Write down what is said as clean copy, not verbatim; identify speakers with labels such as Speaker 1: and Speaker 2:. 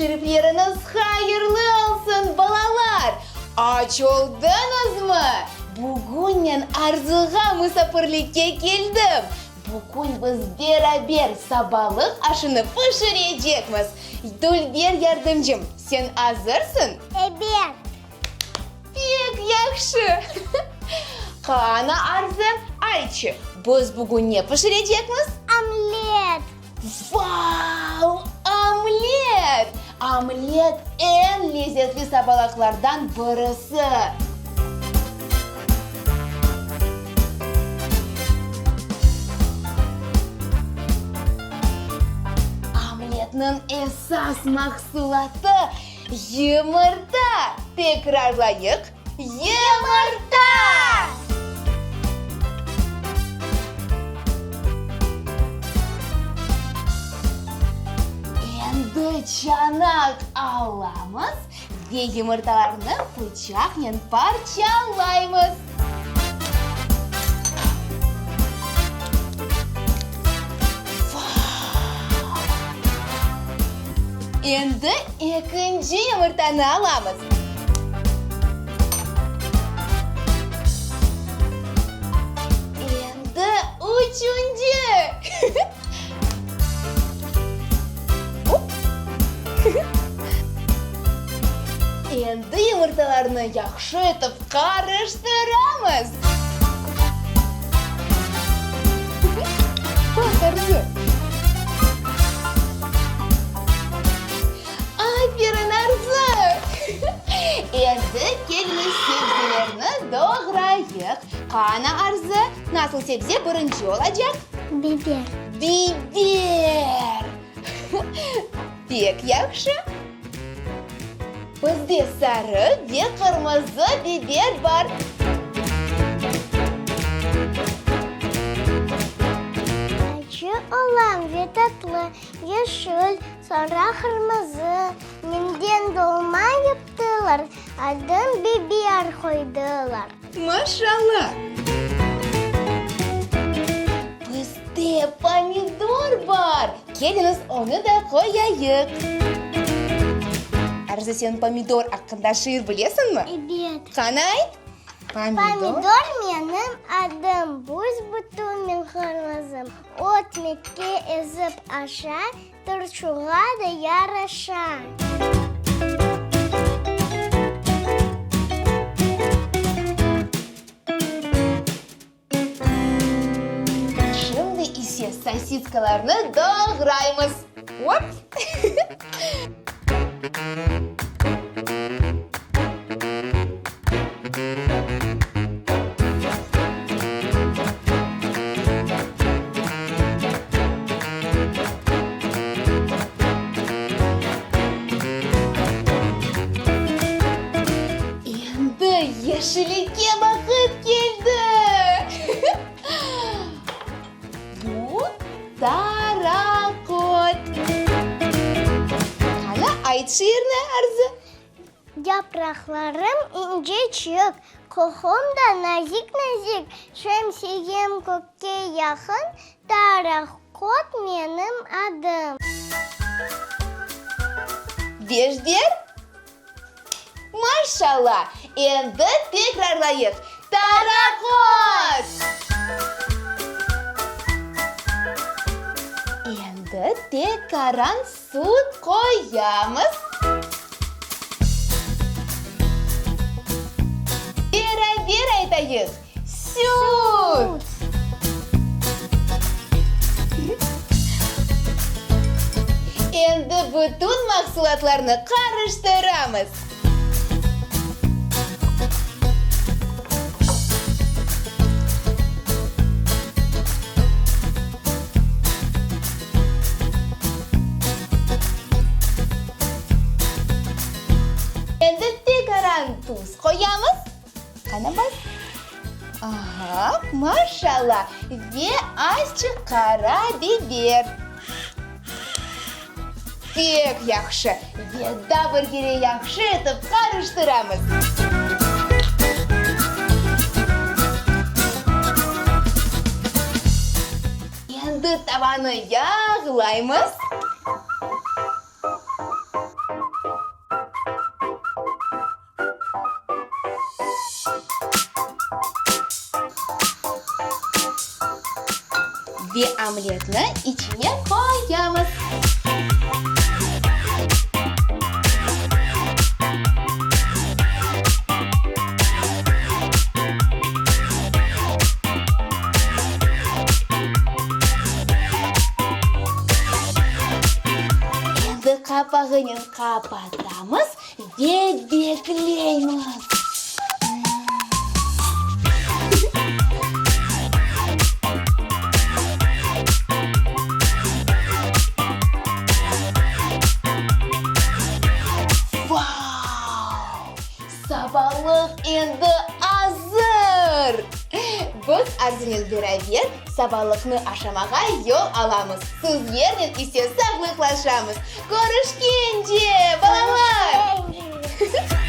Speaker 1: teşrifleriñiz hayırlı olsun, balalar! Aç oldıñızmı? Bugün men Arzuğa musafirlikke keldim. Bugün biz beraber sabalıq aşını pişirecekmiz. Dülber yardımcım, sen azırsıñ?
Speaker 2: Ebet!
Speaker 1: Pek yahşı! Qana, Arzı, aytçı, biz bugün ne pişirecekmiz?
Speaker 2: Omlet!
Speaker 1: Vau! Omlet! Omlet eñ lezetli sabalaqlardan birisi. Omletniñ esas mahsulatı, yımırta! Tekrarlayıq, yımırta! Endi çanaq alamız ve yımırtalarnı pıçaqnen parçalaymız. Vau! Endi ekinci yımırtanı alamız. Endi üçünci. Endi yımırtalarnı yahşı etip qarıştıramız. Baq, Arzu! Aferin, Arzu! Endi keliñiz sebzelerni doğrayıq. Qana, Arzı, nasıl sebze birinci olacaq?
Speaker 2: Biber.
Speaker 1: Biber! Pek yahşı. Bizde sarı ve qırmızı biber bar.
Speaker 2: Acı olam ve tatlı, yeşil, soñra qırmızı. Menden dolma yaptılar, adım Biber qoydılar.
Speaker 1: Maşallah! Bizde pomidor bar! Keliñiz, onı da qoyayıq. Arzı, sen pomidor aqqında şiir bilesiñmi?
Speaker 2: Ebet.
Speaker 1: Qani ayt?
Speaker 2: Pomidor menim adım, büs-bütün men qırmızım. Ötmekke ezip aşa, Turşuğa da yaraşa.
Speaker 1: Şimdi ise sosiskalarnı doğraymız. Op! Endi yeşillikke vaqıt keldi! Bu taraqot. Qani, ayt şiirni, Arzı.
Speaker 2: Yapraqlarım inceçik, qoqum da nazik-nazik, Şemsiyem kökke yaqın, Taraqot menim adım.
Speaker 1: Beşder? Maşalla! Endi tekrarlayıq, Taraqot! Endi tekaran Süt qoyamız. Beraber aytayıq, Süt! Endi bütün mahsulatlarnı qarıştıramız. Endi tekaran tuz qoyamız. Qana bas. Aha, maşallah! Ve azçıq qara biber. Pek yahşı! Ve daa bir kere yahşı etip qarıştıramız. Endi tavanı yağlaymız. Ve omletni içine qoyamız. Endi qapağınen qapatamız ve bekleymiz. Vau! Sabalıq endi azır! Biz Arzunen beraber sabalıqnı aşamağa yol alamız, sizlernen ise sağlıqlaşamız. Körüşkence, balalar!
Speaker 2: Körüşkence!